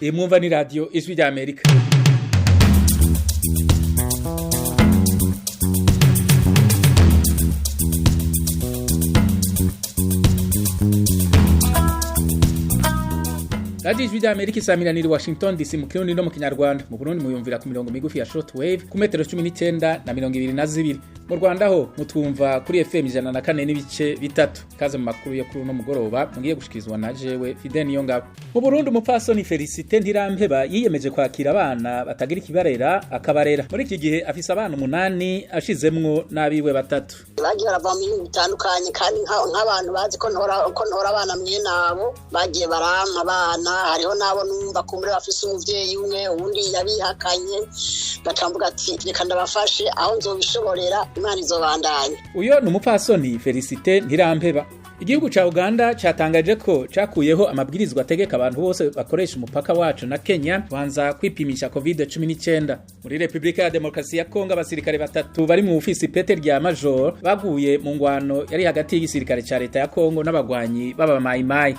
Iyi mwumva ni Radiyo Ijwi rya Amerika. Radiyo Ijwi rya Amerika isaminanira i Washington DC mu Kirundi no mu Kinyarwanda. Mu Burundi muyumvira ku mirongo migufi ya shortwave ku metero 19 na 22. Mu Rwanda ho mutwumva kuri FM 104.3. Kaze mu makuru yo kuri uno mugoroba mugiye gushikirizwa na jewe Fidel Niyongabo. Mu Burundi umupfasoni Felicite Ntirampeba yiyemeje kwakira abana batagira ikibarera akabarera. Muri iki gihe afise abana 8 ashizemwo n'abiwe 3. Bagiye barava mu bihugu bitandukanye kandi nk'abantu bazi ko ntora abana mwene abo bagiye barampa abana. Hariho nabo numva kumbure bafise umuvyeyi umwe uwundi yabihakanye, bakamvuga ati reka ndabafashe aho nzobishoborera, Imana izobandanya. Uyo ni umupfasoni Felicite Ntirampeba. Igihugu ca Uganda catangaje ko cakuyeho amabwirizwa ategeka abantu bose bakoresha umupaka wacu na Kenya banza kwipimisha COVID-19. Muri Republika ya Demokarasi ya Kongo abasirikare 3 bari mu ofisi pete rya Major baguye mu ngwano yari hagati y'igisirikare ca leta ya Kongo n'abagwanyi baba Mai Mai.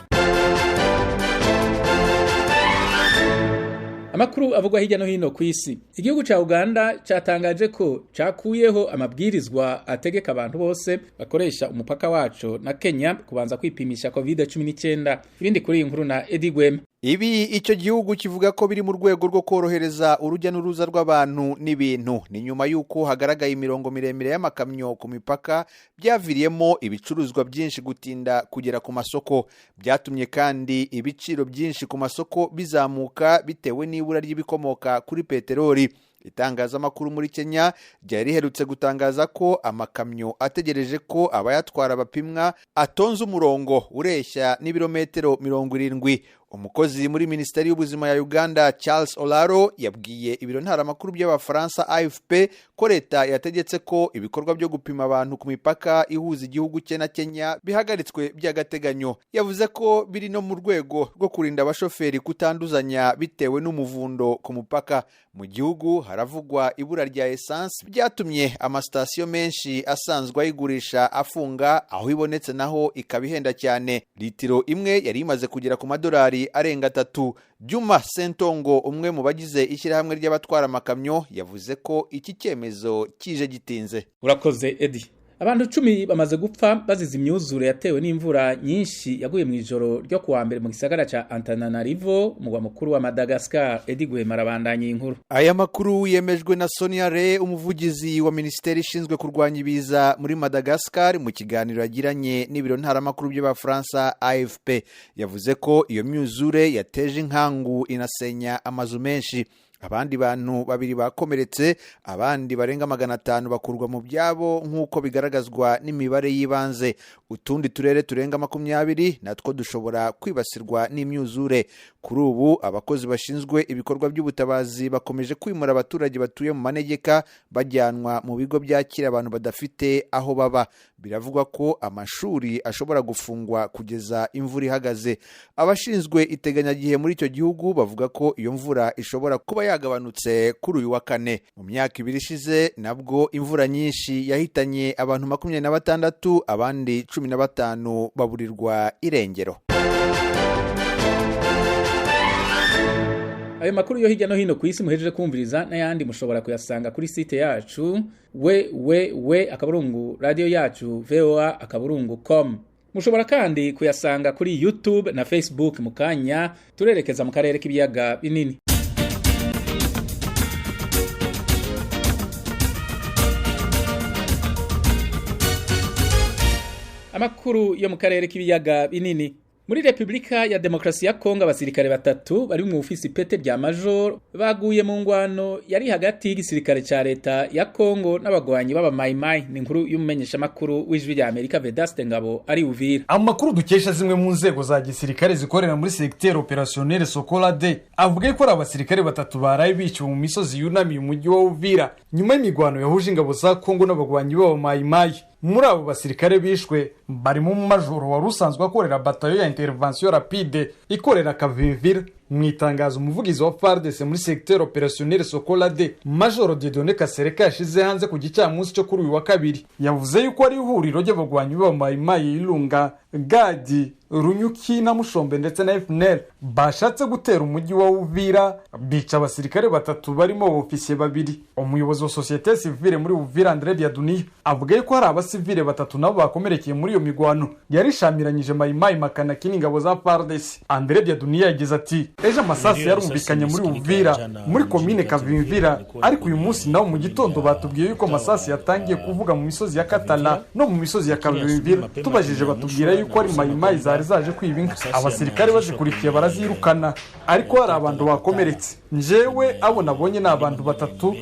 Amakuru avugwa hirya no hino kw'isi. Igihugu ca Uganda catangaje ko cakuyeho amabwirizwa ategeka abantu bose bakoresha umupaka waco na Kenya kubanza kwipimisha COVID-19. Ibindi kuri iyi nkuru na Eddie Gwema. Ibi icyo gihugu kivuga ko biri mu rwego rwo korohereza urujya n'uruza rw'abantu n'ibintu. Ni nyuma y'uko hagaragaye imirongo miremire y'amakamyo ku mipaka byaviriyemo ibicuruzwa byinshi gutinda kugera ku masoko. Byatumye kandi ibiciro byinshi ku masoko bizamuka bitewe n'ibura ry'ibikomoka kuri peteroli. Itangazamakuru muri Kenya ryari riherutse gutangaza ko amakamyo ategereje ko abayatwara bapimwa atonze umurongo ureshya n'ibirometero 70. Umukozi muri Minisiteri y'Ubuzima ya Uganda Charles Olaro yabwiye ibiro ntaramakuru by'Abafaransa AFP ko leta yategetse ko ibikorwa byo gupima abantu ku mipaka ihuza igihugu cye na Kenya bihagaritswe by'agateganyo. Yavuze ko biri no mu rwego rwo kurinda abashoferi kutanduzanya bitewe n'umuvundo ku mupaka. Mu gihugu haravugwa ibura rya essence byatumye amasitasiyo menshi asanzwe ayigurisha afunga, aho ibonetse naho ikaba ihenda cyane. Litiro imwe yari imaze kugera ku madolari arenga 3. Juma Sentongo, umwe mu bagize ishyirahamwe ry'abatwara amakamyo, yavuze ko iki cyemezo kije gitinze. Urakoze Eddie. Abantu 10 bamaze gupfa bazize imyuzure yatewe n'imvura nyinshi yaguye mu ijoro ryo kuwa mbere mu gisagara ca Antananarivo, umugwa mukuru wa Madagascar. Eddie Gwema arabandanya inkuru. Aya makuru yemejwe na Sonia Re, umuvugizi wa minisiteri ishinzwe kurwanya ibiza muri Madagascar, mu kiganiro yagiranye n'ibiro ntaramakuru by'Abafaransa AFP. Yavuze ko iyo myuzure yateje inkangu inasenya amazu menshi. Abandi bantu 2 bakomeretse, abandi barenga 500 bakurwa mu byabo nk'uko bigaragazwa n'imibare y'ibanze. Utundi turere turenga 20 natwo dushobora kwibasirwa n'imyuzure. Kuri ubu abakozi bashinzwe ibikorwa by'ubutabazi bakomeje kwimura abaturage batuye mu manegeka bajyanwa mu bigo byakira abantu badafite aho baba. Biravugwa ko amashuri ashobora gufungwa kugeza imvura ihagaze. Abashinzwe iteganyagihe muri icyo gihugu bavuga ko iyo mvura ishobora kuba yagabanutse kuri uyu wa kane. Mu myaka 2 ishize nabwo imvura nyinshi yahitanye abantu 26, abandi 15 baburirwa irengero. Ayo makuru yo hirya no hino ku isi muhejeje kumviriza n'ayandi mushobora kuyasanga kuri site yacu www.radio yacu voa.com. Mushobora kandi kuyasanga kuri YouTube na Facebook. Mu kanya turerekeza mu karere k'ibiyaga binini. Amakuru yo mu karere k'ibiyaga binini. Muri Republika ya Demokarasi ya Kongo abasirikare 3 bari mu ofisi pete rya Major baguye mu ngwano yari hagati y'igisirikare ca leta ya Kongo n'abagwanyi baba Mai Mai. Ni inkuru y'umumenyesha makuru w'Ijwi rya Amerika Vedaste Ngabo ari Uvira. Amakuru dukesha zimwe mu nzego za gisirikare zikorera muri secteur opérationnel Sokola D avuga ko ari abasirikare 3 baraye biciwe mu misozi yunamiye umujyi wa Uvira nyuma y'imigwano yahuje ingabo za Kongo n'abagwanyi baba Mai Mai. Muri abo basirikare bishwe barimo umumajoro wari usanzwe akorera batayo ya intervention rapide ikorera Kavivira Mu itangazo umuvugizi wa FARDC muri secteur opérationnel Sokola D, Major Dieudonné Kasereka, yashize hanze ku gicamunsi cyo kuri uyu wa kabiri, yavuze yuko ari ihuriro ry'abagwanyi b'abamayimayi Ilunga, Gadi, Runyuki na Mushombe ndetse na FNL bashatse gutera umujyi wa Uvira, bica abasirikare batatu barimo ofisiye babiri. Umuyobozi wa société civile muri Uvira, André Biaduniya, avuga yuko hari abasivile batatu nabo bakomerekeye muri iyo migwano yarishamiranyije Mayimayi Makanaki n'ingabo za FARDC. André Biaduniya yagize ati: "Ejo amasasu yarumvikanye muri Uvira, muri komine Kavimvira, ariko uyu munsi nawo mu gitondo batubwiye yuko amasasu yatangiye kuvuga mu misozi ya Katana no mu misozi ya Kavimvira. Tubajije batubwira yuko ari Mayimayi zari zaje kwiba inka, abasirikare bazikurikiye barazirukana, ariko hari abantu bakomeretse. Njyewe abo nabonye ni abantu batatu,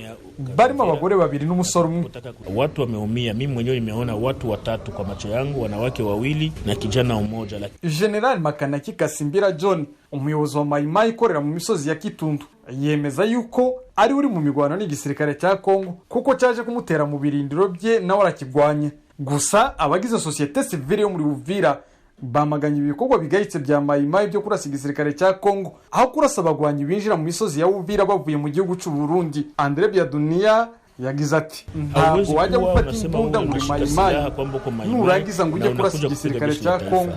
barimo abagore babiri n'umusore umwe." Watu wameumia, mimi mwenyewe nimeona watu watatu kwa macho yangu, wanawake wawili na kijana mmoja. General Makanaki Kasimbira John, umuyobozi wa Mayimayi ikorera mu misozi ya Kitundu, yemeza yuko ari uri mu mirwano n'igisirikare cya Kongo, kuko cyaje kumutera mu birindiro bye nawe arakigwanya. Gusa abagize société civile yo muri Uvira bamaganye ibikorwa bigayitse bya Mayimayi byo kurasa igisirikare cya Kongo aho kurasa abagwanyi binjira mu misozi ya Uvira bavuye mu gihugu cy'u Burundi. Andre Biadunia yagize ati: "Ntabwo wajya gufata imbunda ngo uri Mayimayi, nurangiza ngo ujye kurasa igisirikare cya Kongo.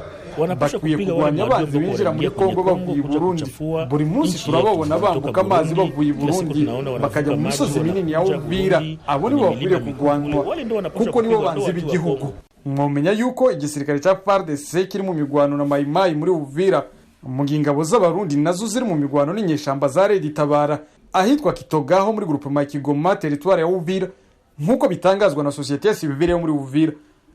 Bakwiye kurwanya abanzi binjira muri Kongo bavuye i Burundi. Buri munsi turababona bambuka amazi bavuye i Burundi bakajya mu misozi minini ya Uvira. Abo nibo bakwiriye kurwanywa kuko nibo banzi b'igihugu." Mwomenya yuko igisirikare cya FARDC kiri mu migwano na Mayimayi muri Uvira, mu gihe ingabo z'Abarundi nazo ziri mu migwano n'inyeshamba za Red Tabara ahitwa Kitogaho muri groupement Kigoma, territoire ya Uvira, nk'uko bitangazwa na société civile yo muri Uvira.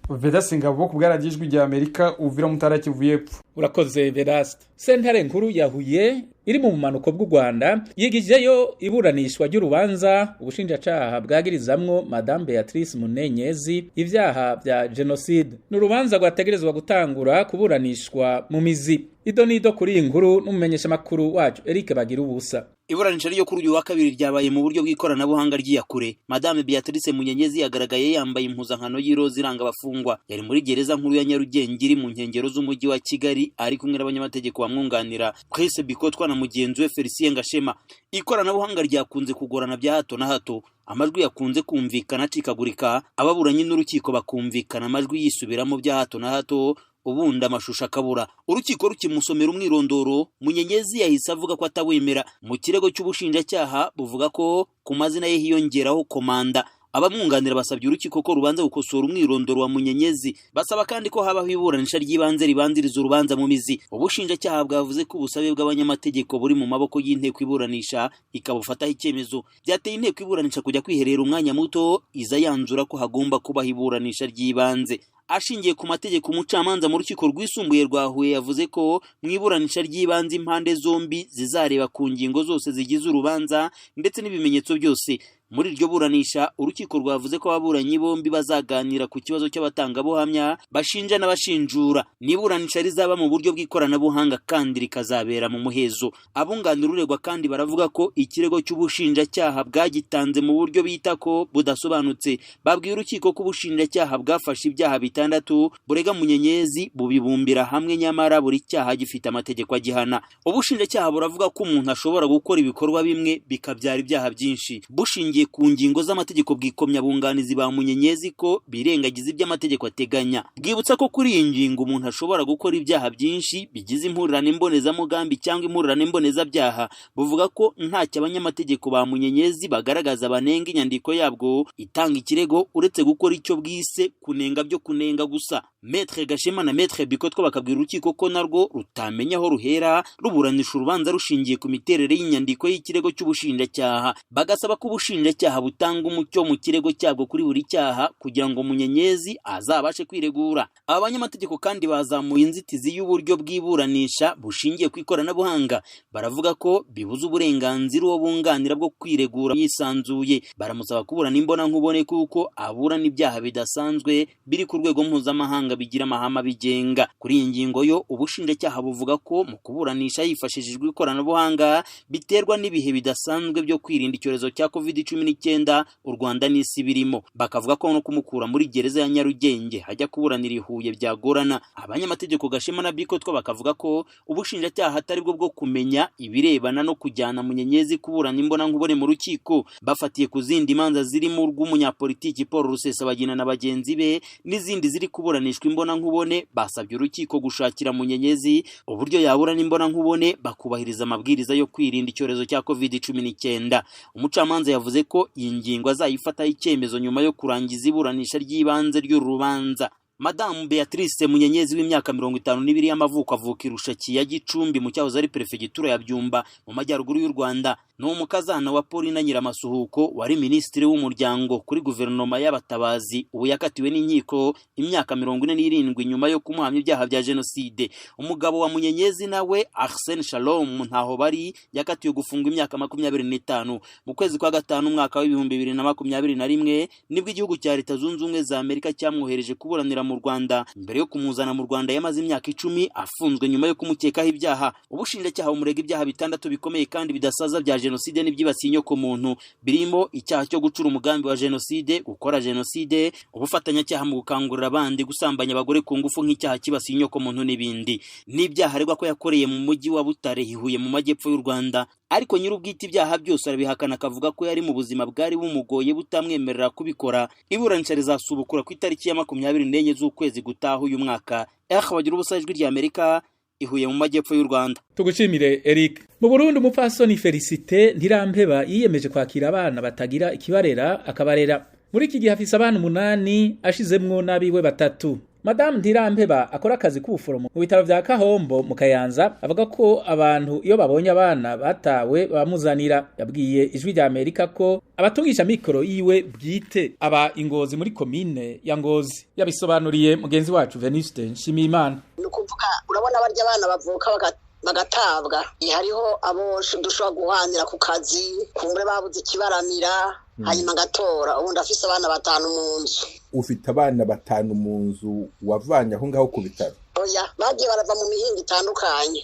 Vedaste Ngabo ku bwa Ijwi rya Amerika, Uvira, Mutara, Kivu y'Epfo. Urakoze, Vedaste. Sentare nkuru ya Huye iri mu bumanuko bw'u Rwanda yigijeyo iburanishwa ry'urubanza ubushinjacaha bwagirizamwo Madame Beatrice Munyenyezi ivyaha vya genocide. Ni urubanza rwategerezwa gutangura kuburanishwa mu mizi. Ido nido kuri iyi nkuru n'umumenyesha makuru wacu Eric Bagira ubusa. Iburanisha ryo kuri uyu wa kabiri ryabaye mu buryo bw'ikoranabuhanga ry'iyakure. Madame Beatrice Munyenyezi yagaragaye yambaye impuzankano y'iroza iranga abafungwa. Yari muri gereza nkuru ya Nyarugenge iri mu nkengero z'umujyi wa Kigali, ari kumwe n'abanyamategeko bamwunganira, Chris Bikotwa na mugenzi we Felicien Gashema. Ikoranabuhanga ryakunze kugorana bya hato na hato, amajwi yakunze kumvikana acikagurika, ababuranyi n'urukiko bakumvikana amajwi yisubiramo bya hato na hato, ubundi amashusho akabura. Urukiko rukimusomera umwirondoro, Munyenyezi yahise avuga ko atawemera. Mu kirego cy'ubushinjacyaha buvuga ko ku mazina ye hiyongeraho komanda. Abamwunganira basabye urukiko ko rubanza gukosora umwirondoro wa Munyenyezi, basaba kandi ko habaho iburanisha ry'ibanze ribanziriza urubanza mu mizi. Ubushinjacyaha bwavuze ko ubusabe bw'abanyamategeko buri mu maboko y'inteko iburanisha, ikabufataho icyemezo. Byateye inteko iburanisha kujya kwiherera umwanya muto, iza yanzura ko hagomba kubaho iburanisha ry'ibanze. Ashingiye ku mategeko, umucamanza mu rukiko rwisumbuye rwa Huye yavuze ko mu iburanisha ry'ibanze impande zombi zizareba ku ngingo zose zigize urubanza ndetse n'ibimenyetso byose. Muri iryo buranisha, urukiko rwavuze ko ababuranyi bombi bazaganira ku kibazo cy'abatangabuhamya bashinja n'abashinjura. N'iburanisha rizaba mu buryo bw'ikoranabuhanga kandi rikazabera mu muhezo. Abunganira uregwa kandi baravuga ko ikirego cy'ubushinjacyaha bwagitanze mu buryo bita ko budasobanutse. Babwiye urukiko ko ubushinjacyaha bwafashe ibyaha bitandatu burega Munyenyezi bubibumbira hamwe, nyamara buri cyaha gifite amategeko agihana. Ubushinjacyaha buravuga ko umuntu ashobora gukora ibikorwa bimwe bikabyara ibyaha byinshi. Bushingiye ku ngingo z'amategeko, bwikomya abunganizi ba Munyenyezi ko birengagiza ibyo amategeko ateganya. Bwibutsa ko kuri iyi ngingo umuntu ashobora gukora ibyaha byinshi bigize impurirane mbonezamugambi cyangwa impurirane mbonezabyaha. Buvuga ko ntacyo abanyamategeko ba Munyenyezi bagaragaza banenga inyandiko yabwo itanga ikirego, uretse gukora icyo bwise kunenga byo kunenga gusa. Maître Gashema na Maître Bikotwa bakabwira urukiko ko narwo rutamenya aho ruhera ruburanisha urubanza rushingiye ku miterere y'inyandiko y'ikirego cy'ubushinjacyaha. Bagasaba ko ubushinjacyaha butanga umucyo mu kirego cyabwo kuri buri cyaha kugira ngo Munyenyezi azabashe kwiregura. Aba banyamategeko kandi bazamuye inzitizi y'uburyo bw'iburanisha bushingiye ku ikoranabuhanga. Baravuga ko bibuza uburenganzira uwo bunganira bwo kwiregura yisanzuye. Baramusaba kuburana imbonankubone kuko aburana ibyaha bidasanzwe biri ku rwego mpuzamahanga nkoranabuhanga bigira amahame abigenga. Kuri iyi ngingo yo ubushinjacyaha buvuga ko mu kuburanisha hifashishijwe ikoranabuhanga biterwa n'ibihe bidasanzwe byo kwirinda icyorezo cya COVID-19 u Rwanda n'isi birimo. Bakavuga ko no kumukura muri gereza ya Nyarugenge hajya kuburanira i Huye byagorana. Abanyamategeko Gashema na Bikotwa bakavuga ko ubushinjacyaha atari bwo bwo kumenya ibirebana no kujyana Munyenyezi kuburana imbonankubone mu rukiko. Bafatiye ku zindi manza zirimo urw'umunyapolitiki Paul Rusesabagina na bagenzi be n'izindi ziri kuburanishwa imbonankubone, basabye urukiko gushakira Munyenyezi uburyo yaburana imbonankubone bakubahiriza amabwiriza yo kwirinda icyorezo cya COVID-19. Umucamanza yavuze ko iyi ngingo azayifataho icyemezo nyuma yo kurangiza iburanisha ry'ibanze ry'uru rubanza. Madamu Beatrice Munyenyezi w'imyaka 52 y'amavuko avuka i Rushaki ya Gicumbi mu cyahoze ari perefegitura ya Byumba mu majyaruguru y'u Rwanda. Ni umukazana wa Paulina Nyiramasuhuko wari minisitiri w'umuryango kuri guverinoma y'abatabazi, ubu yakatiwe n'inkiko imyaka 47 nyuma yo kumuhamya ibyaha bya jenoside. Umugabo wa Munyenyezi nawe Arsene Shalom ntaho bari yakatiwe gufungwa imyaka 25. Mu kwezi kwa gatanu umwaka wa 2021 nibwo igihugu cya Leta Zunze Ubumwe za Amerika cyamwohereje kuburanira mu Rwanda. Mbere yo kumuzana mu Rwanda yamaze imyaka 10 afunzwe nyuma yo kumukekaho ibyaha. Ubushinjacyaha bumurega ibyaha 6 bikomeye kandi bidasaza bya jenoside n'ibyibasiye inyoko muntu, birimo icyaha cyo gucura umugambi wa jenoside, gukora jenoside, ubufatanyacyaha mu gukangurira abandi gusambanya abagore ku ngufu nk'icyaha kibasiye inyoko muntu n'ibindi. N'ibyaha aregwa ko yakoreye mu mujyi wa Butare Huye mu majyepfo y'u Rwanda. Ariko nyir'ubwite ibyaha byose arabihakana, akavuga ko yari mu buzima bwari bumugoye butamwemerera kubikora. Iburanisha rizasubukura ku itariki ya 24 z'ukwezi gutaha uyu mwaka. Bagira ubusa, Ijwi rya Amerika, ihuye mu majyepfo y'u Rwanda. Tugushimire Eric. Mu Burundi umupfasoni Felicite Ntirampeba yiyemeje kwakira abana batagira ikibarera akabarera. Muri iki gihe afise abana 8 ashizemwo n'abiwe 3. Madame Ntirampeba akora akazi k'ubuforomo mu bitaro vya Kahombo mu Kayanza, avuga ko abantu iyo babonye abana batawe bamuzanira. Yabwiye Ijwi rya Amerika ko abatungisha mikoro yiwe bwite aba Ingozi muri komine ya Ngozi. Yabisobanuriye mugenzi wacu Venuste Nshimiyimana. Nukuvuga urabona barya abana bavuka bagatabwa, hariho abo dushobora guhanira ku kazi kumbure babuze ikibaramira, hanyuma ngatora. Ubu ndafise abana 5 mu nzu. Ufite abana 5 mu nzu wavanye aho ngaho ku bitaro? Oya, bagiye barava mu mihingo itandukanye.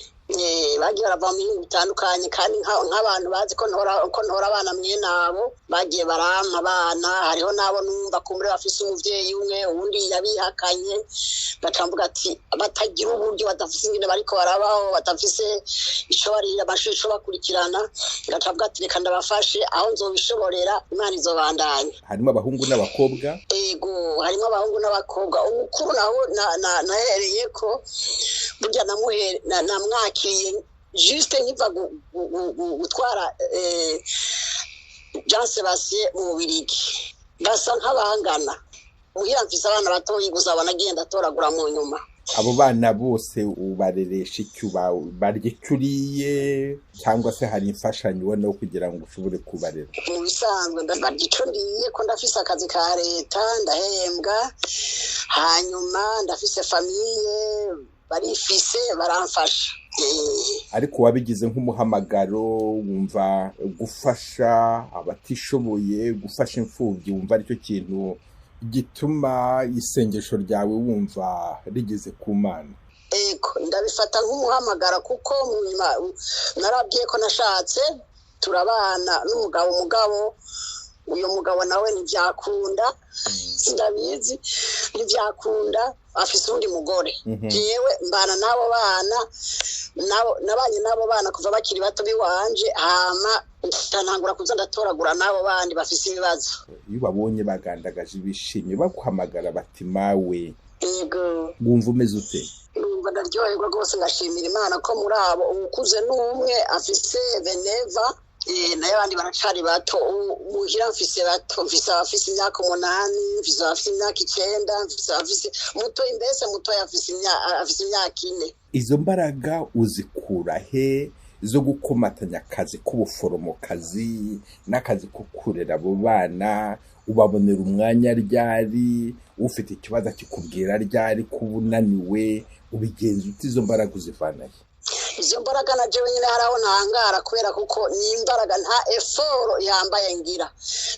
Bagiye barava mu mihingo itandukanye kandi nk'abantu bazi ko ntora abana mwene abo bagiye barampa abana. Hariho n'abo numva kumbure bafise umuvyeyi umwe, uwundi yabihakanye, bakamvuga ati batagira uburyo, badafise ingene bariko barabaho, badafise ico barira, amashuri ico bakurikirana. Bakavuga ati reka ndabafashe aho nzobishoborera, Imana izobandanya. Harimo abahungu n'abakobwa? Ego, harimo abahungu n'abakobwa. Umukuru naho nahereye ko burya namwakiriye juste nkiva gutwara Jean Sebastien mu Bubirigi, basa nk'abangana. Muhira mfise abana batoyi gusa banagenda atoragura mu nyuma. Abo bana bose ubareresha icyo barya, icyo uriye, cyangwa se hari imfashanyo ubona yo kugira ngo ushobore kubarera? Mu bisanzwe ndabarya icyo ndiye, ko ndafise akazi ka leta ndahembwa, hanyuma ndafise famiye barifise baramfasha. Ariko wabigize nk'umuhamagaro, wumva gufasha abatishoboye, gufasha imfubyi, wumva aricyo kintu gituma isengesho ryawe wumva rigeze ku Mana? Ego, ndabifata nk'umuhamagara kuko narabwiye ko nashatse turabana n'umugabo, umugabo uyu mugabo nawe ntibyakunda, sindabizi ntibyakunda, afise undi mugore. Jewe mbana n'abo bana, nabanye n'abo bana kuva bakiri bato biwanje, hama ntangura kuza ndatoragura n'abo bandi bafise ibibazo. Iyo babonye bagandagaje bishimye baguhamagara bati mawe, yego, wumva umeze ute? Numva ndaryoherwa rwose, ngashimira Imana ko muri abo ukuze n'umwe afise Veneva, nayo abandi baracari bato. Muhira mfise bato, mfise abafise imyaka 8, mfise abafise imyaka 9, mfise abafise muto, mbese muto afise imyaka 4. Izo mbaraga uzikura he zo gukomatanya akazi k'ubuforomokazi n'akazi ko kurera abo bana? Ubabonera umwanya ryari? Ufite ikibazo akikubwira ryari kuba unaniwe? Ubigenza ute? Izo mbaraga uzivanahe? Izo mbaraga na jewe nyine haraho ntangara, kubera kuko ni imbaraga nta effort yambaye ngira.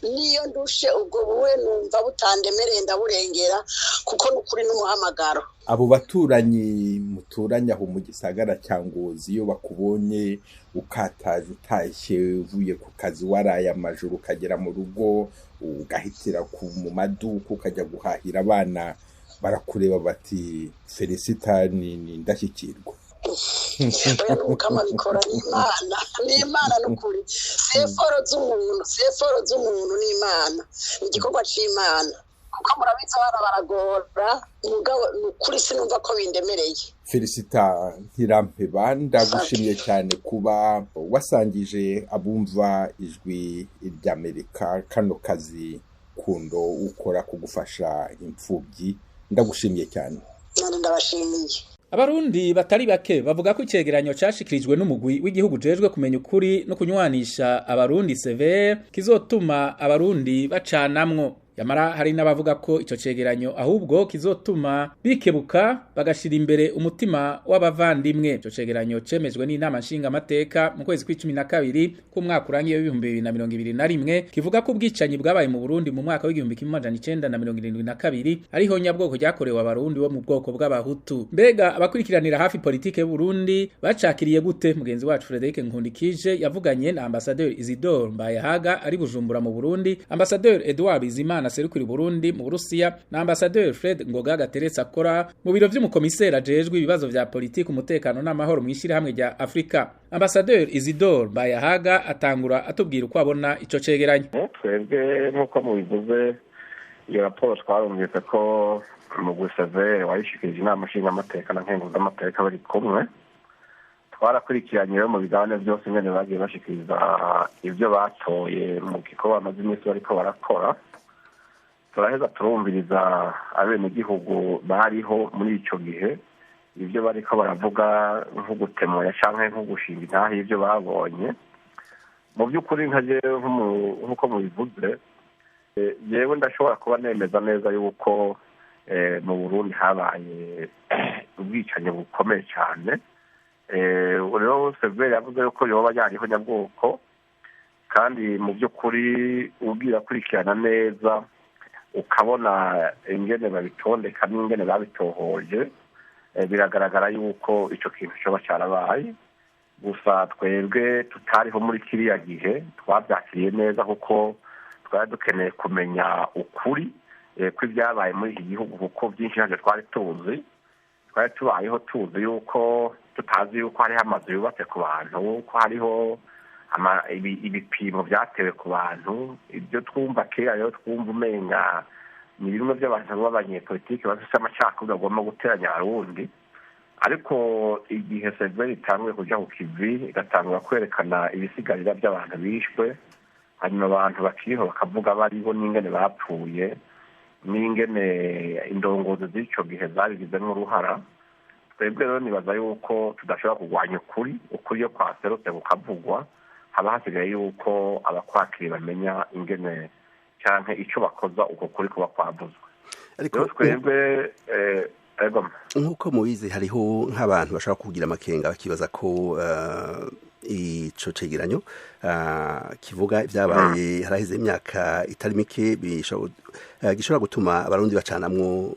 Niyo ndushe ubwo buwe numva butandemereye ndaburengera, kuko nukuri n'umuhamagaro. Abo baturanyi muturanye aho mu gisagara cya Ngozi, iyo bakubonye ukataje utashye uvuye ku kazi waraye amajoro, ukagera mu rugo ugahitira mu maduka ukajya guhahira abana, barakureba bati Felicita ni indashyikirwa. Oya, Mukama bikora, ni Imana, ni Imana n'ukuri. Si effort z'umuntu, si effort z'umuntu, ni Imana, ni igikorwa c'Imana. Kuko murabizi abana baragora, mugabo ni ukuri sinumva ko bindemereye. Felicita Ntirampeba, ndagushimiye cyane kuba wasangije abumva Ijwi ry'Amerika kano kazi kundo ukora kugufasha imfubyi. Ndagushimiye cyane. None ndabashimiye. Abarundi batari bake bavuga ko icegeranyo cashikirijwe n'umugwi w'igihugu jejwe kumenya ukuri no kunywanisha Abarundi CVR kizotuma Abarundi bacanamwo. Yamara hari n'abavuga ko ico cegeranyo ahubwo kizotuma bikebuka bagashira imbere umutima w'abavandimwe. Ico cegeranyo cemejwe n'inama nshinga amateka mu kwezi kw'icumi na kabiri k'umwaka urangiye w'2021, kivuga ko ubwicanyi bwabaye mu Burundi mu mwaka w'1972 ariho nyabwoko ryakorewe Abarundi bo mu bwoko bw'Abahutu. Mbega abakurikiranira hafi politike y'u Burundi bacakiriye gute? Mugenzi wacu Frederic Nkundikije yavuganye na Ambassadeur Isidore Mbayahaga ari Bujumbura mu Burundi, Ambassadeur Edouard Bizimana aserukira Burundi mu Burusiya na Ambassadeur Fred Ngoga Gateretse akora mu biro vy'umukomisera ajejwe ibibazo vya politiki, umutekano n'amahoro mu ishirahamwe rya Afrika. Ambassadeur Isidore Mbayahaga atangura atubwira uko abona ico cegeranyo. Twebwe nk'uko mubivuze, iyo raporo twarumvise ko mu CVR wayishikirije inama nshingamateka na nkenguzamateka bari kumwe. Twarakurikiranye rero mu biganiro byose ingene bagiye bashikiriza ibyo batoye mu gikorwa bamaze iminsi bariko barakora. Turaheza turumviriza abenegihugu bariho muri ico gihe ibyo bariko baravuga, nko gutemoya canke nko gushinga intahe y'ivyo babonye. Mu by'ukuri nka jewe nk'uko mubivuze, jewe ndashobora kuba nemeza neza yuko mu Burundi habaye ubwicanyi bukomeye cyane. Rero CVR yavuze yuko yoba yariho nyabwoko, kandi mu by'ukuri ubwira kurikirana neza ukabona ingene babitondeka n'ingene babitohoje, biragaragara yuko ico kintu coba carabaye. Gusa twebwe tutariho muri kiriya gihe twabyakiriye neza, kuko twari dukeneye kumenya ukuri kw'ibyabaye muri iki gihugu, kuko byinshi ntavyo twari tuzi. Twari tubayeho tuzi yuko tutazi yuko hariho amazu yubatse ku bantu, ko hariho ibipimo byatewe ku bantu. Ibyo twumva kera rero twumva umenga ni bimwe by'abantu b'abanyepolitike bafise amacakubiri bagomba guteranya Abarundi. Ariko igihe CVR itanguye kuja ku kivi, igatangura kwerekana ibisigarira by'abantu bishwe, hanyuma abantu bakiriho bakavuga bariho n'ingene bapfuye n'ingene indongozi z'ico gihe zabigizemwo uruhara, twebwe rero nibaza yuko tudashobora kurwanya ukuri. Ukuri iyo kwaserutse kukavugwa, haba hasigaye yuko abakwakiri bamenya ingene canke ico bakoza uko kuri kuba kwavuzwe. Ariko twebwe nk'uko mubizi, hariho nk'abantu bashobora kugira amakenga bakibaza ko ico cegeranyo kivuga ibyabaye haraheze imyaka itari mike gishobora gutuma Abarundi bacanamwo.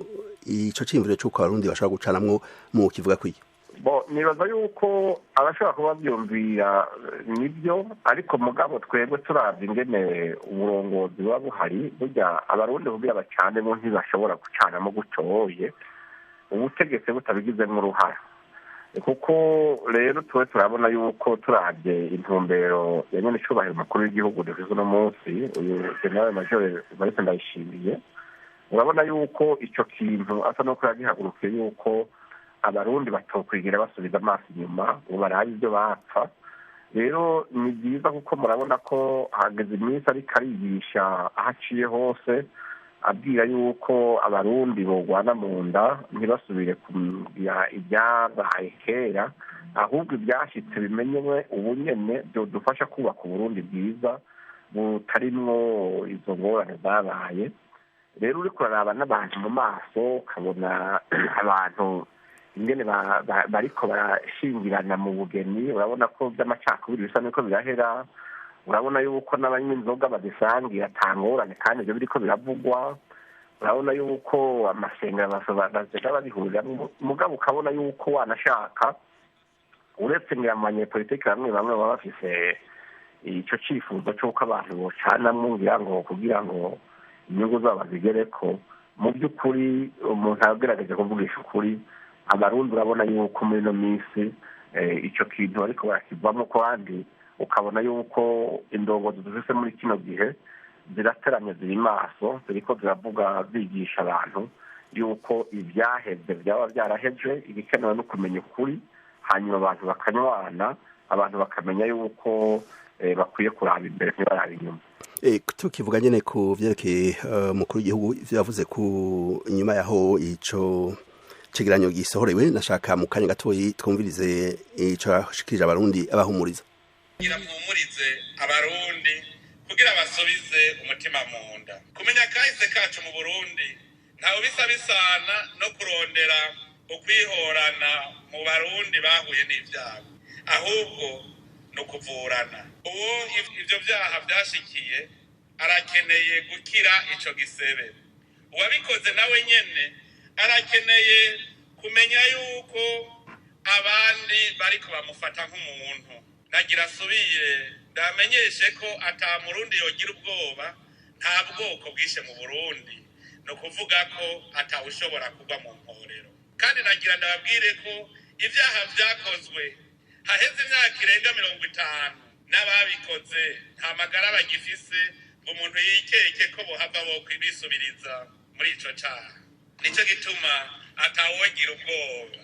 Ico ciyumviro c'uko Abarundi bashobora gucanamwo mu kivuga kwiye? Bo nibaza yuko abashobora kuba bavyumvira nibyo, ariko mugabo twebwe turavye ingene uburongozi buba buhari, burya Abarundi kugira bacanemo ntibashobora gucanamo gutoye ubutegetsi butabigizemwo uruhara. Kuko rero tuwe turabona yuko turavye intumbero ya nyene icubahiro umukuru w'igihugu dufise uno munsi, uyu General Major Evariste Ndayishimiye, urabona yuko ico kintu asa nuko yagihagurukiye yuko Abarundi batokwigira basubiza amaso inyuma ngo barabe ivyo bapfa. Rero ni byiza kuko murabona ko hageze iminsi ariko arigisha aho aciye hose, abwira yuko Abarundi bogwana mu nda ntibasubire kugira ibyabaye kera, ahubwo ibyashitse bimenyewe ubu nyene byodufasha kubaka Uburundi bwiza butarimwo izo ngorane zabaye. Rero uriko uraraba n'abantu mu maso ukabona abantu Ingene bariko barashingirana mu bugeni, urabona ko by'amacakubiri bisa n'uko birahera. Urabona yuko n'abanywa inzoga bazisangira atangorane, kandi ibyo biriko biravugwa. Urabona yuko amasengero bazega babihuriramo, mugabo ukabona yuko wanashaka uretse ngira mu banyepolitiki bamwe bamwe baba bafise ico cifuzo c'uko abantu bocanamwo ngira ngo kugira ngo inyungu zabo bazigereko. Mu by'ukuri umuntu agerageje kuvugisha ukuri, Abarundi urabona yuko muri ino minsi ico kintu bariko barakivamo, kandi ukabona yuko indongozi dufise muri kino gihe zirateramye, ziri maso, ziriko ziravuga zigisha abantu yuko ivyaheze byaba byaraheje, ibikenewe no kumenya ukuri, hanyuma abantu bakanywana, abantu bakamenya yuko bakwiye kuraba imbere ntibaraba inyuma. Tukivuga nyene ku vyerekeye umukuru w'igihugu ivyo yavuze ku inyuma yaho ico cegeranyo gisohorewe, nashaka mu kanya gatoyi twumvirize ico yashikirije Abarundi abahumuriza. Kugira mpumurize Abarundi kugira basubize umutima mu nda. Kumenya kahise kacu mu Burundi ntawe bisa bisana no kurondera ukwihorana mu Barundi bahuye n'ivyago, ahubwo no kuvurana. Uwo ivyo vyaha vyashikiye arakeneye gukira ico gisebe, uwabikoze nawe nyene arakeneye kumenya yuko abandi bariko bamufata nk'umuntu. Nagira asubire ndamenyeshe ko ata Murundi yogira ubwoba, nta bwoko bwishe mu Burundi, no kuvuga ko atawushobora kugwa mu mporero. Kandi nagira ndababwire ko ivyaha vyakozwe haheze imyaka irenga 50 n'ababikoze nta magara bagifise ngo umuntu yikeke ko bohava bokwibisubiriza muri ico caha. Nico gituma atawogira ubwoba.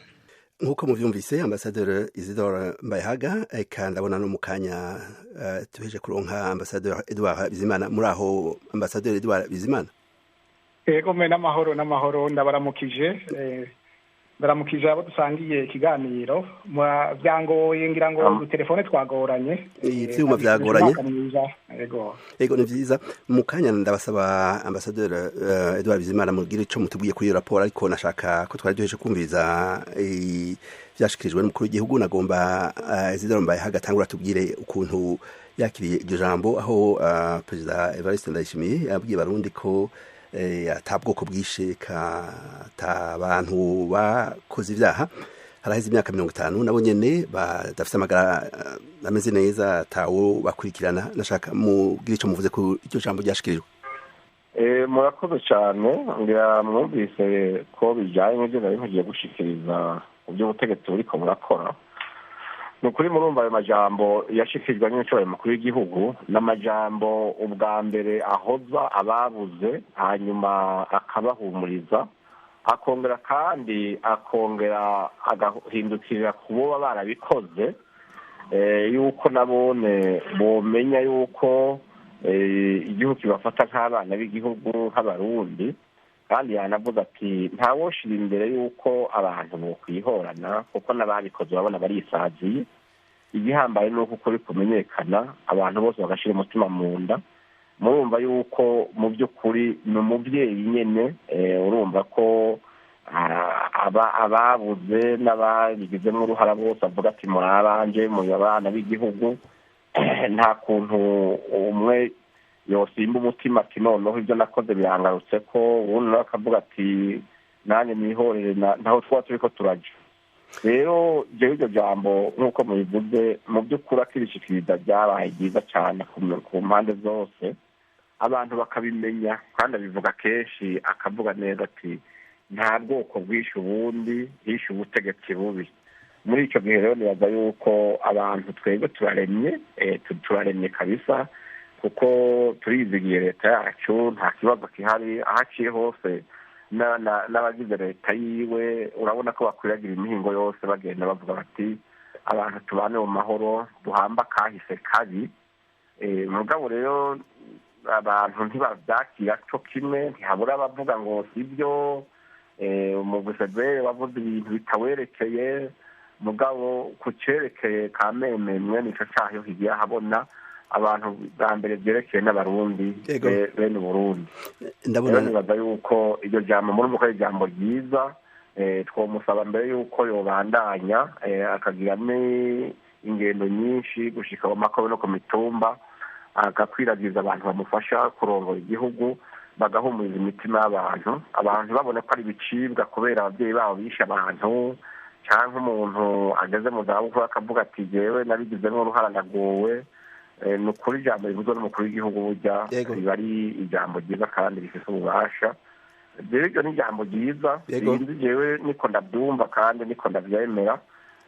Nkuko muvyumvise, Ambassadeur Isidore Mbayahaga, eka ndabona no mukanya tuheje kuronka Ambassadeur Edouard Bizimana. Muri aho Ambassadeur Edouard Bizimana? Ego me n'amahoro n'amahoro, ndabaramukije ndaramukije abo dusangiye ikiganiro. Byangoye ngira ngo telefone twagoranye, ivyuma vyagoranye. Ego ego ni vyiza. Mu kanya ndabasaba Ambassadeur Edouard Bizimana mugire ico mutubwiye kuri iyo raporo, ariko nashaka ko twari duheje kumviriza vyashikirijwe n'umukuru w'igihugu. Nagomba Isidore Mbayahaga atangura tubwire ukuntu yakiriye iryo jambo, aho Perezida Evariste Ndayishimiye yabwiye Abarundi ko ata bwoko bwishe, ata bantu bakoze ivyaha haraheze imyaka 50 nabo nyene badafise amagara ameze neza, atawo bakurikirana. Nashaka mugire ico muvuze ku iryo jambo ryashikirijwe. Murakoze cyane. Ngira mwumvise ko bijanye n'ivyo nari ngiye gushikiriza mu by'ubutegetsi buriko burakora. Ni ukuri murumva ayo majambo yashikirijwe n'inshuro mukuru w'igihugu, n'amajambo ubwa mbere ahoza ababuze, hanyuma akabahumuriza, akongera kandi akongera agahindukirira ku bo barabikoze, yuko nabone bomenya yuko igihugu kibafata nk'abana b'igihugu nk'Abarundi. Kandi yanavuze ati ntawoshira imbere yuko abantu bokwihorana, kuko n'ababikoze urabona barisaziye. Igihambaye ni uko ukuri kumenyekana, abantu bose bagashira umutima mu nda. Murumva yuko mu by'ukuri ni umubyeyi nyene, urumva ko ababuze n'ababigizemo uruhara bose avuga ati muri abanje, muri abana b'igihugu. Nta kuntu umwe yosimba umutima ati noneho ibyo nakoze birangarutse ko, ubundi nawe akavuga ati nanjye nihorere, ntaho twaba turiko turaja. Rero jewe iryo jambo nk'uko mubivuze, mu by'ukuri akirishikiriza ryabaye ryiza cyane ku mpande zose, abantu bakabimenya. Kandi abivuga kenshi, akavuga neza ati nta bwoko bwishe ubundi, hishe ubutegetsi bubi. Muri ico gihe rero nibaza yuko abantu twebwe turaremye, turaremye kabisa, kuko turizigiye leta yacu, nta kibazo kihari. Aho aciye hose n'abagize leta yiwe urabona ko bakwiragira imihingo yose, bagenda bavuga bati abantu tubane mu mahoro, duhamba kahise kabi. Mugabo rero abantu ntibavyakira co kimwe, ntihabura abavuga ngo sibyo, umuguseve wavuze ibintu bitawerekeye. Mugabo ku cerekeye kameme nico caho kigiye ahabona abantu bwa mbere byerekeye n'Abarundi bene Burundi. Ndabona nibaza yuko iryo jambo muri uko ari ijambo ryiza, Twomusaba mbere y'uko yobandanya akagira ingendo nyinshi gushika mu makomine no ku mitumba, agakwiragiza abantu bamufasha kurongora igihugu, bagahumuriza imitima y'abantu, abantu babone ko ari ibicibwa kubera ababyeyi babo bishe abantu, cyangwa umuntu ageze mu zabukuru akavuga ati jewe nabigizemo uruhara ndagowe. Ni ukuri ijambo rivuzwe n'umukuru w'igihugu burya riba ari ijambo ryiza kandi rifite ububasha. Rero iryo ni ijambo ryiza, sinzi jewe niko ndabyumva kandi niko ndabyemera,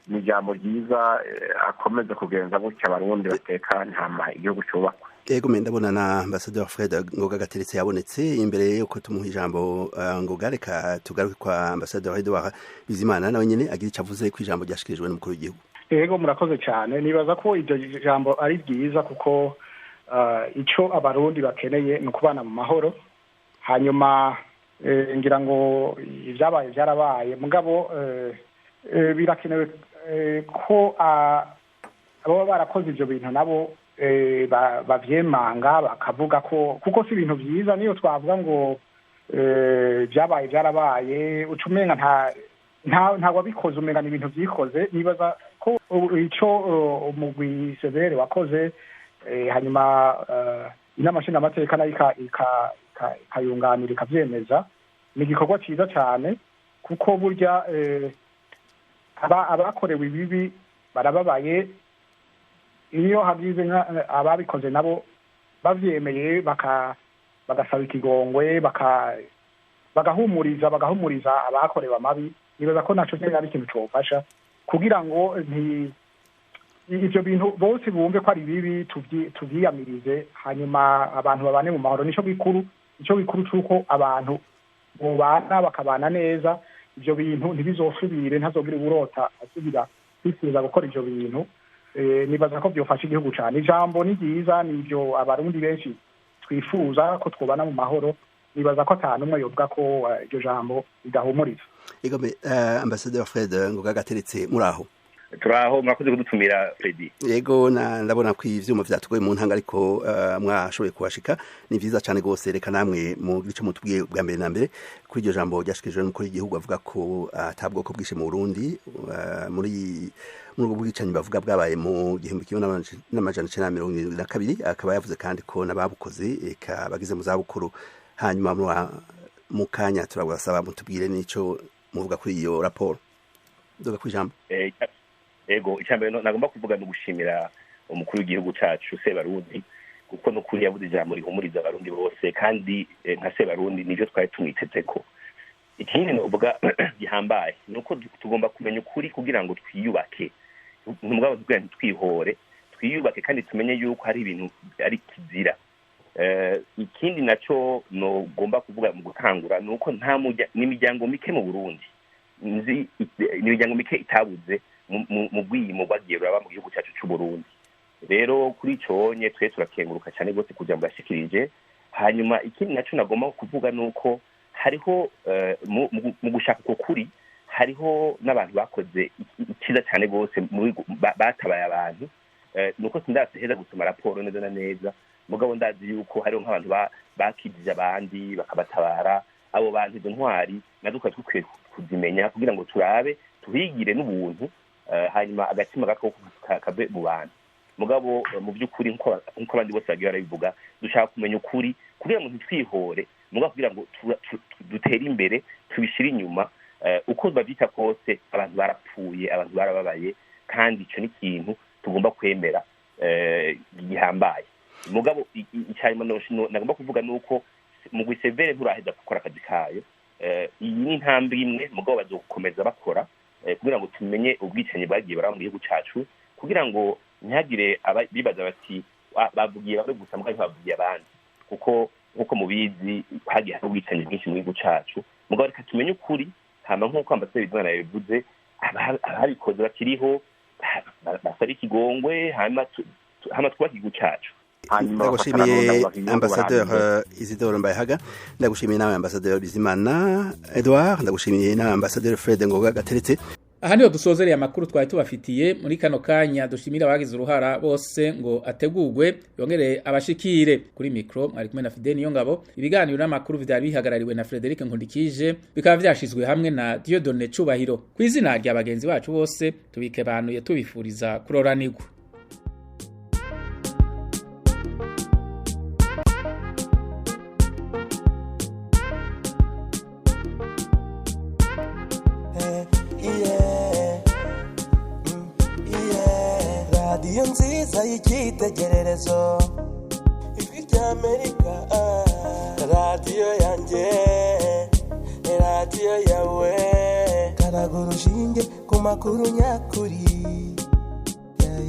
ni ijambo ryiza. Akomeze kugenza gutya, abarundi batekane hama igihugu cyubakwe. Ego, me ndabona na Ambassadeur Fred Ngoga Gateretse yabonetse. Imbere yuko tumuha ijambo Ngoga, reka tugaruke kwa Ambassadeur Edouard Bizimana, nawe nyene agira ico avuze ku ijambo ryashikirijwe n'umukuru w'igihugu. Ego, murakoze cyane. Nibaza ko iryo jambo ari ryiza kuko ico abarundi bakeneye ni ukubana mu mahoro. Hanyuma ngira ngo ibyabaye byarabaye, mugabo birakenewe ko abo barakoze ibyo bintu nabo bavyemanga, bakavuga ko kuko si ibintu byiza. Niyo twavuga ngo byabaye byarabaye, uca umenga nta wabikoze, umenga ni ibintu byikoze. Nibaza ko ico umugwi severe wakoze, hanyuma inama nshingamateka nayo ikayunganira ikavyemeza, ni igikorwa ciza cane, kuko burya abakorewe ibibi barababaye. Iyo hagize ababikoze nabo bavyemeye bagasaba ikigongwe, bagahumuriza abakorewe amabi, nibaza ko naco nyene ari ikintu cofasha kugira ngo ivyo bintu bose bumve ko ari bibi, tuvyiyamirize, hanyuma abantu babane mu mahoro. Nico gikuru, ico gikuru c'uko abantu bobana bakabana neza. Ivyo bintu ntibizosubire, ntazogire uburota asubira kwifuza gukora ivyo bintu. Nibaza ko byofasha igihugu cyane. Ijambo ni ryiza, nibyo abarundi benshi twifuza, ko twobana mu mahoro. Nibaza ko ata n'umwe yovuga ko iryo jambo ridahumuriza. Ego, Ambassadeur Fred Ngoga Gateretse, muraho? Turaho, mwakoze kudutumira, Fredi. Yego, ndabona ko ivyuma vyatugoye mu ntanga, ariko mwashoboye kuhashika, ni vyiza cane gose. Reka namwe mu gice mutubwiye bwa mbere na mbere kuri iryo jambo ryashikirijwe n'umukuru w'igihugu, avuga ko ata bwoko bwishe mu Burundi muri ubwo bwicanyi bavuga bwabaye mu 1972, akaba yavuze kandi ko n'ababukoze eka bageze mu zabukuru. Hanyuma mu kanya turabasaba mutubwire n'ico muvuga kuri iyo raporo. Duga kwijambo. Ego, icyambere nagomba kuvuga ni ugushimira umukuru w'igihugu cacu Sebarundi, kuko n'ukuri yavuze ijambo rihumuriza abarundi bose, kandi nka Sebarundi nivyo twari tumwitezeko. Ikindi novuga gihambaye ni uko tugomba kumenya ukuri kugira ngo twiyubake, mugabo tugira ntitwihore, twiyubake kandi tumenye yuko hari ibintu ari kizira. Ikindi naco nogomba kuvuga mu gutangura ni uko nta n'imiryango mike mu Burundi nzi, imiryango mike itabuze mu bwiyimo bwagiye buraba mu gihugu cyacu c'u Burundi. Rero kuri ico onye twe turakenguruka cyane rwose kugira ngo bashikirije. Hanyuma ikindi naco nagomba kuvuga ni uko hariho mu gushaka uko kuri hariho n'abantu bakoze icyiza cyane rwose, batabaye abantu. Nuko sindaheza gusoma raporo neza na neza, mugabo ndazi yuko hariho nk'abantu bakijije abandi bakabatabara. Abo bantu, izo ntwari nazo twari dukwiye kuzimenya kugira ngo turabe tuhigire n'ubuntu, hanyuma agatima gakoko kave mu bantu. Mugabo mu by'ukuri, nk'uko abandi bose bagiye barabivuga, dushaka kumenya ukuri kugira ngo ntitwihore, mugabo kugira ngo dutere imbere tubishyire inyuma. Uko babyita kose, abantu barapfuye, abantu barababaye, kandi icyo ni ikintu tugomba kwemera gihambaye. Mugabo icyanyuma nagomba kuvuga ni uko mugwi severe nturaheza gukora akazi kayo. Iyi ni intambwe imwe, mugabo bazokomeza bakora kugira ngo tumenye ubwicanyi bwagiye baraba mu gihugu cacu, kugira ngo ntihagire bibaza bati bavugiye bamwe gusa mugabo ntibavugiye abandi, kuko nkuko mubizi hagiye hari ubwicanyi bwinshi mu gihugu cacu. Mugabo reka tumenye ukuri, hama nk'uko ambasaderi Bizimana yabivuze, ababikoze bakiriho basaba ikigongwe, hama twubake igihugu cacu. Ndagushimiye, Ambassadeur Isidore Mbayahaga, ndagushimiye nawe, Ambassadeur Bizimana Edouard, ndagushimiye nawe, Ambassadeur Fred Ngoga Gateretse. Aha niho dusozereye amakuru twari tubafitiye muri kano kanya. Dushimira abagize uruhara bose ngo ategurwe yongere abashikire. Kuri mikro mwari kumwe na Fidel Niyongabo. Ibiganiro n'amakuru vyari bihagarariwe na Frederic Nkundikije, bikaba vyashizwe hamwe na Dieudonne Cubahiro. Ku izina rya bagenzi bacu bose tubikebanuye, tubifuriza kuroranirwa. Radiyo nziza y'icyitegererezo, Ijwi ry'Amerika, radiyo yanjye, radiyo yawe. Karaga urushinge ku makuru nyakuri.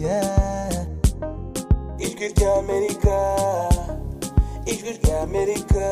Yeah. Ijwi ry'Amerika, Ijwi ry'Amerika.